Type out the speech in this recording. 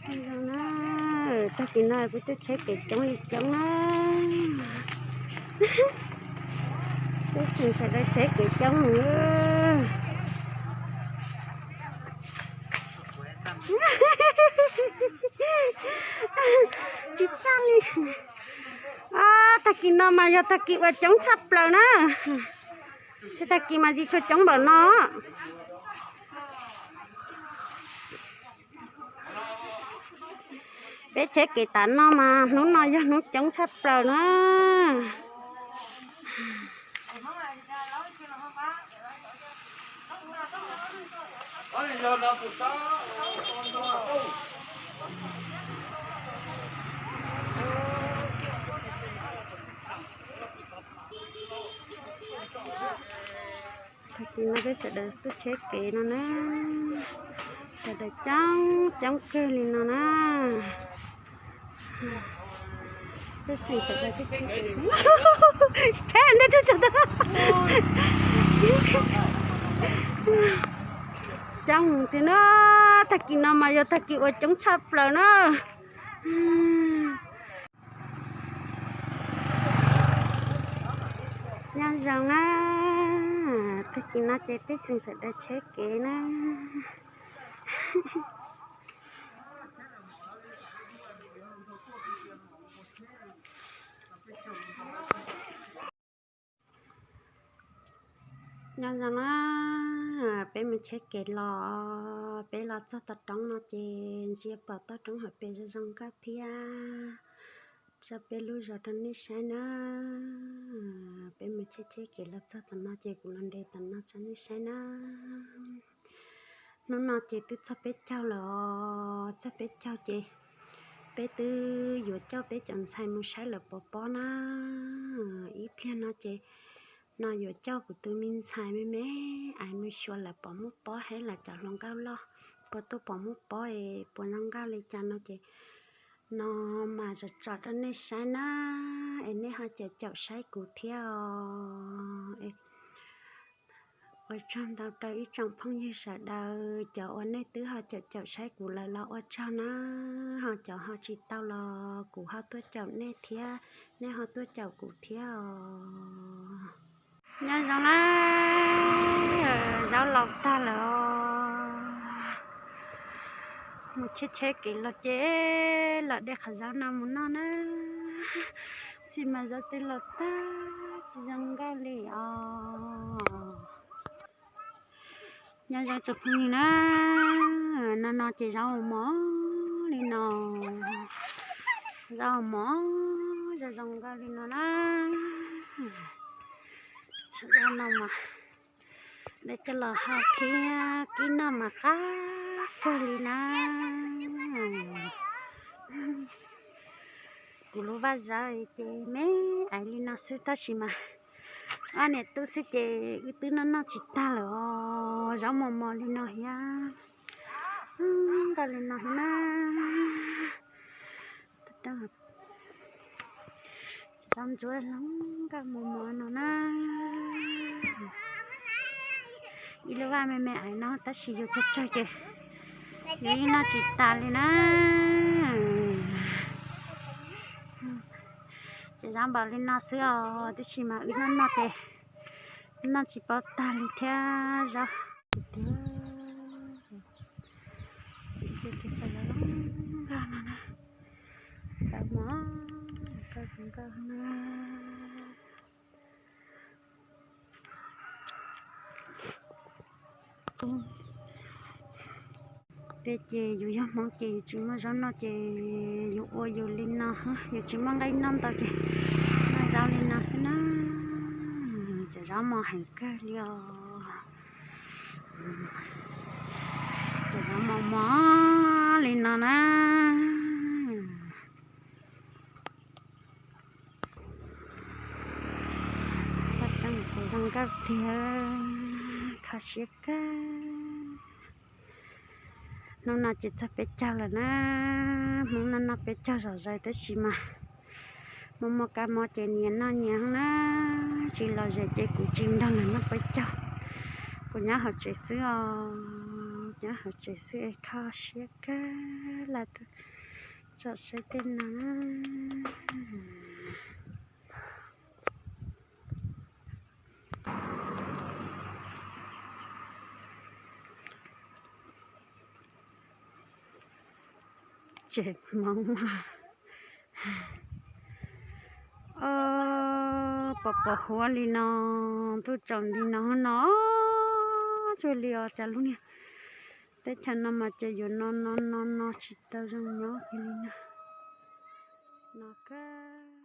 Zoo na, tag kis no peb twb cheb kev coob li coob na. Peb tseem sawv daws cheb kev coob. Tsis txaj li. Tag kis no mas yog tag kis uas coob tshaj plaws na. Tsis tag kis mas tsis tshua coob npaum no. Peb cheb kev tav no mas hnub no yog hnub coob tshaj plaws na. Tag kis no peb sawv daws tuaj cheb kev no na, sawv daws coob coob kawg li no na. Peb sawv daws tuaj cheb kev, cheb ntej twb tsis tau. Coob tiag na, tag kis no mas yog tag kis uas coob tshaj plaws na. Nyob zoo na, tag kis no ces peb tseem sawv daws cheb kev na. Nyob zoo na, peb mus cheb kev los, peb los txog tom roob no ces ntsia pom toj roob hauv pes zoo zoo nkauj thiab. Tso peb lub zos rau nej saib na. Peb mus cheb cheb kev los txog tom no ces kuv los nres tom no tso nej saib na. Hnub no ces twb txog peb caug lawm os, txog peb caug ces peb twb yuav coj peb cov ntxhais mus saib lawv pov pob na. Ib pliag no ces no yuav coj kuv tus me ntxhais me me ais mus xyuas lawv pom muaj pob, hais lawv cov hluas nkauj loj puas tuaj pom muaj pob es puas zoo nkauj li cas no ces no mas tsom tsom rau nej saib na, es nej ho caum caum saib kuv thiab os. Ua tsaug ntau rau ib tsoom phooj ywg sawv daws, cov uas nej twb ho caum caum saib kuv lawm los ua tsaug na, ho cov ho tsis tau los kuv ho tuaj caum nej thiab, nej ho tuaj caum kuv thiab os. Nyob zoo na, zaub laus tag lawm os. Mus cheb cheb kev los ces los de qhov zaub no mus noj na. Tab sis mas zaub twb laus tag tsis zoo nkauj li os. Nyob zoo tsoom phooj ywg na, no no ces zaub mos mos li no, zaub mos zoo zoo nkauj li no na. Zaub no mas de coj los hau thiab kib noj mas qab kawg li na. Kuv lub vaj zaub ces me ais li no xwb tab sis mas ob niam tub xwb ces wb twb noj noj tsis tag lawm os, zaub mos mos li no thiab. Nkauj li no thiab na. Zaub ntsuab zoo nkauj mos mos no na. Ib lub vaj me me ais no tab sis yus tsawg tsawg ces yus yeej noj tsis tas li na. Ces zaub npaum li no xwb os, tab sis mas wb noj noj ces noj tsis paub tag li thiab zaub. Ces zaub mos nkauj no na, zaub mos nkauj zoo nkauj na. Peb ces yus yog Hmoob ces yus tsis muaj zaub noj ces yus ua yus li no, yus tsis muaj nqaij noj ntau ces noj zaub li no xwb na. Cov zaub mos heev kawg li os. Cov zaub mos mos li no na. Paj tseem kuv zoo nkauj tiag, kho siab kawg. Hnub no ces txog peb caug lawm na, Hmoob noj noj peb caug zom zaws tab sis mas muaj muaj kab mob ces nyias noj nyias na, tsis lom zem ces kuv tsis nrog lawv noj peb caug, kuv nyob hauv tsev xwb os. Nyob hauv tsev xwb es kho siab kawg, lawv tuaj tsom saib tej no. Tsev Hmoob. Ob, pos pos huab li no, ntuj tsaus li no no, tsuag li os cas lub niag teb chaws no mas ces yuav no no no no tsis tau zoo nyob kiag li na. No kawg.